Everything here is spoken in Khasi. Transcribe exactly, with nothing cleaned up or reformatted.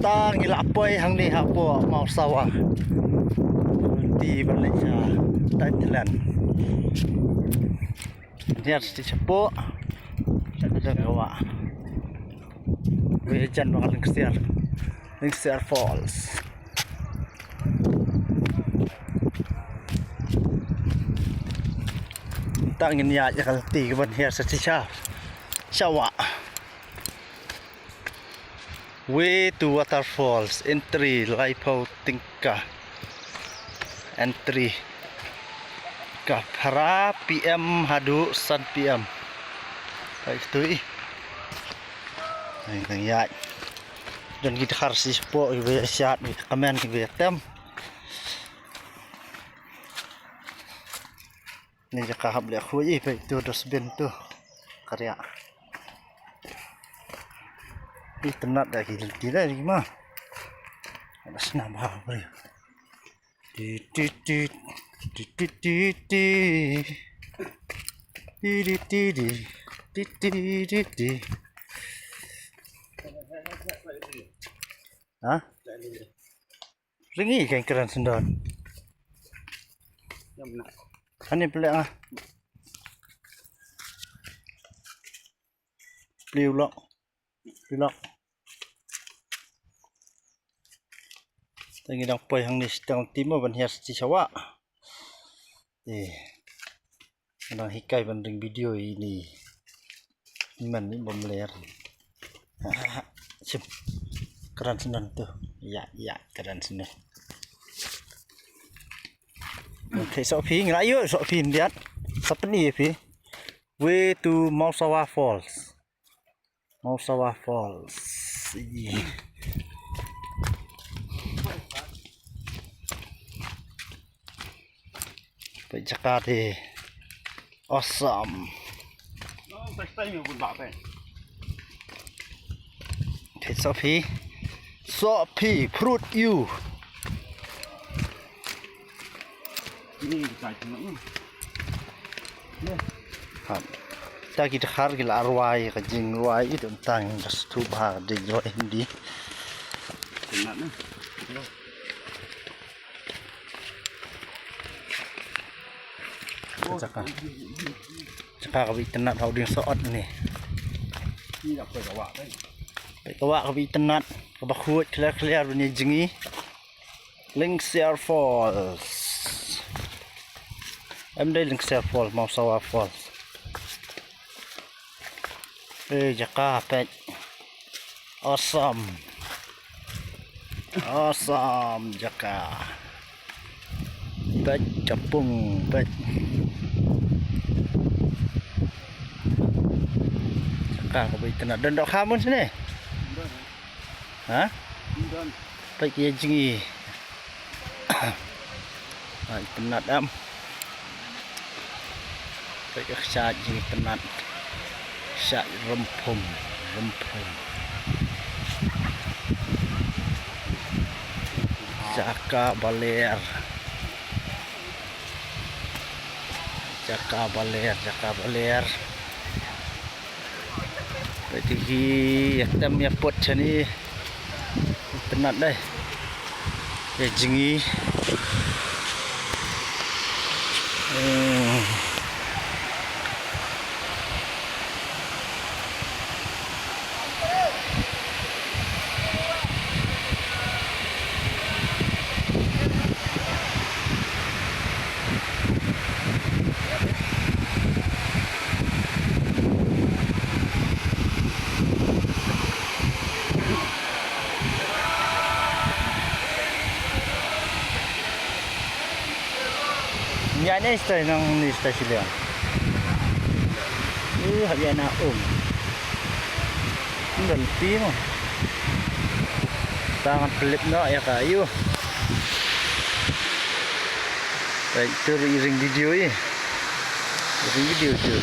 Tang ngi la poi hangne hapoh Mawsawa. Ti ban leit sha Thailand. Niar sha shapoh. Sha ka dang ka wah. Wei jan ba ka Lyngksiar. Lyngksiar Falls. Tang ngin ïaid ïa ka lynti kaban hiar sha sha. Sha wah. Way to waterfalls, entry laiphew tyngka. Entry ka phra P M haduh san P M. Peit tu ï. Ai, nang ïaid. Don ki dkhar shisha, ki ba ïa shad, ki ba ïa kmen, ki ba ïa tem. Ni jaka hap leh khuid ï, peit tu dustbin tu. Ka riah. Itynnat da ki lynti da ki ma. Ada snam ha briew. Ti ti ti. Ti ti ti ti. Ti ti ti ti. Ti ti ti ti. Ha? Ring ï kan kren sendon. Ani pele ah. Pliu lok. Pliu lok. Te ngi dang poi hangne sha tang lynti mo ban hiar sha sha wah. Eh. Nang hikai ban ring video ïa ini. Hynmen ï bym ler. Shim. Kren shnong tu. Ïa, ïa, kren shnong. Okay, so phi ngi la ïoh, so phi ndiat. Sa pyni ïa phi. Way to Mawsawa Falls. Mawsawa Falls. Ih. Peit jaka te. Awesome. Peit, so phi. So phi, fruit you. Hap. Ta ki dkhar ki la rwai ka jingrwai, i dang tang ka stu ba ka jingrwai hindi. Jaka. Jaka kaba itynnat ha u dieng sohot ne. Peit ka wah kaba itynnat, kaba khuid khliar khliar ban ïa jngi. Lyngksiar Falls. Em dei Lyngksiar Falls, Mawsawa Falls. Eh, jaka peit. Awesome. Awesome jaka. Peit ka pung, peit. Jaka kaba itynnat. Don dohkha bun shane? Ha? Peit ki ïa jngi. Ha, itynnat em. Peit ka kshaid jngi itynnat. Kshaid rymphum, rymphum. Jaka ba ler. Jaka ba ler, jaka ba ler. Peit ki ïa tem ïa put shane. Itynnat dei. Ïa jngi. Hmm. Ïa ne stai nang ni stai siliang. Eh, hap ïa na um. Ngan pi mo. Tangan pelip no ïa ka ayu. Baik, tu ring video eh. Ring video tu.